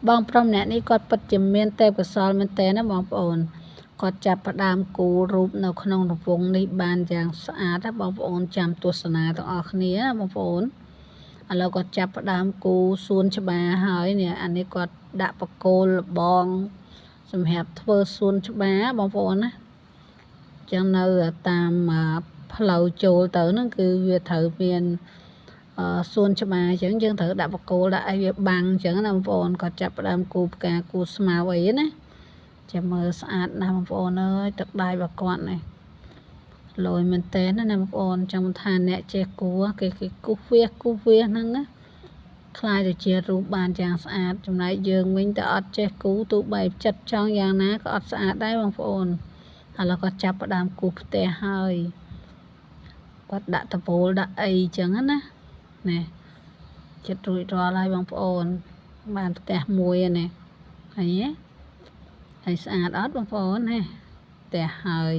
បងប្រុសម្នាក់នេះគាត់ពិតជាមានទេពកោសល្យមែនទែនណាបងប្អូនគាត់ចាប់ផ្ដើមគូររូបនៅក្នុងរង្វង់នេះបានយ៉ាងស្អាតណាបងប្អូនចាំទស្សនាទាំងអស់គ្នាណាបងប្អូនឥឡូវគាត់ចាប់ផ្ដើមគូរសួនច្បារហើយនេះអានេះគាត់ដាក់បកគោលលបងសម្រាប់ធ្វើសួនច្បារបងប្អូនណាចឹងនៅតាមផ្លូវចូលទៅហ្នឹងគឺវាត្រូវមានសួនច្បារអញ្ចឹងយើងត្រូវដាក់បកគោលដាក់អីវាបាំងអញ្ចឹងណាបងប្អូនគាត់ចាប់ផ្ដើមគូផ្កាគូស្មៅអីណាចាំមើលស្អាតណាស់បងប្អូនអើយទឹកដៃរបស់គាត់នេះលយមែនតើណាបងប្អូនចង់ថាអ្នកចេះគូគេគេគូសវាសគូសវាសហ្នឹងណាคล้ายទៅជារូបបានយ៉ាងស្អាតចំណែកយើងវិញតែអត់ចេះគូទោះបីចិត្តចង់យ៉ាងណាក៏អត់ស្អាតដែរបងប្អូនឥឡូវគាត់ចាប់ផ្ដើមគូសផ្ទះហើយគាត់ដាក់តពូលដាក់អីចឹងណានេះចិត្តរួចរាល់ហើយបងប្អូនបានផ្ទះមួយនេះហើយហើយស្អាតអត់បងប្អូននេះផ្ទះហើយ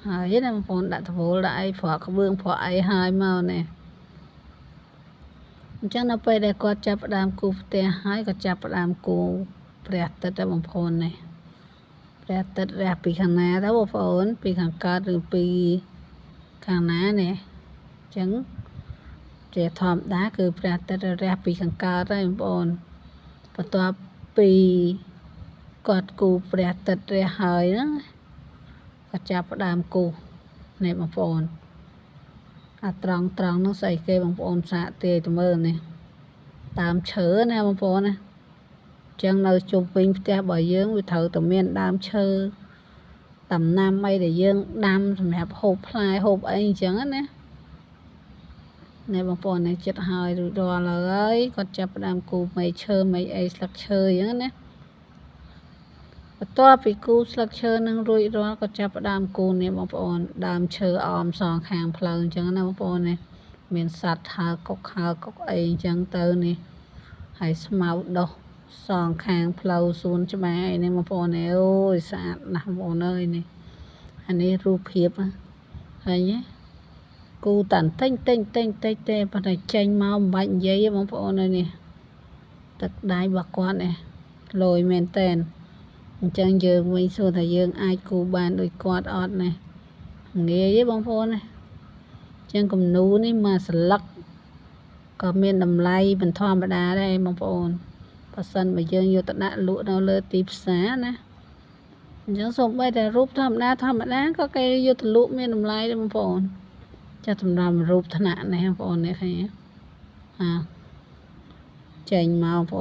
ហើយណាបងប្អូនដាក់តពូលដាក់អីប្រក់ក្បឿងប្រក់អីហើយមកនេះអញ្ចឹងនៅពេលដែលគាត់ចាប់ផ្ដើមគូសផ្ទះហើយក៏ចាប់ផ្ដើមគូសព្រះអាទិត្យដែរបងប្អូននេះព្រះអាទិត្យរះពីខាងណាទៅបងប្អូនពីខាងកើតឬពីខាងណានេះអញ្ចឹងជាធម្មតាគឺព្រះអាទិត្យរះពីខាងកើតហើយបងប្អូនបន្ទាប់ពីគាត់គូសព្រះអាទិត្យរះហើយហ្នឹងគាត់ចាប់ផ្ដើមគូសនេះបងប្អូនអាត្រង់ត្រង់នោះស្អីគេបងប្អូនសាកទាយទៅមើលនេះដើមឈើណាបងប្អូនណាចឹងនៅជុំវិញផ្ទះរបស់យើងវាត្រូវតែមានដើមឈើដំណាំអីដែលយើងដាំសម្រាប់ហូបផ្លែហូបអីអញ្ចឹងណានេះបងប្អូននេះចិត្តហើយរួចរាល់ហើយគាត់ចាប់ផ្ដើមគូមែកឈើមែកអីស្លឹកឈើអញ្ចឹងណាបន្ទាប់ពីគូស្លឹកឈើនឹងរួចរាល់ក៏ចាប់ផ្ដើមគូនេះបងប្អូនដើមឈើអមសងខាងផ្លូវអញ្ចឹងណាបងប្អូននេះមានសត្វហើកុកហើកុកអីអញ្ចឹងទៅនេះហើយស្មៅដុះសងខាងផ្លូវសួនច្បារអីនេះបងប្អូនអូយស្អាតណាស់បងប្អូនអើយនេះអានេះរូបភាពហើយណាគូតាន់តិចតិចតិចតិចទេប៉ុន្តែចេញមកមិនបាច់និយាយទេបងប្អូនអើយនេះទឹកដៃរបស់គាត់នេះលយមែនតែនអញ្ចឹងយើងវិញសួរថាយើងអាចគូបានដូចគាត់អត់ណាងាយទេបងប្អូនណាអញ្ចឹងគំនូនេះមកស្លឹកក៏មានតម្លៃមិនធម្មតាដែរបងប្អូនបើសិនបើយើងយកទៅដាក់លក់នៅលើទីផ្សារណាអញ្ចឹងសូម្បីតែរូបធម្មតាធម្មតាក៏គេយកទៅលក់មានតម្លៃដែរបងប្អូនចាស់សម្រាប់រូបថ្នាក់នេះបងប្អូននេះឃើញអាចេញមកបងប្អូន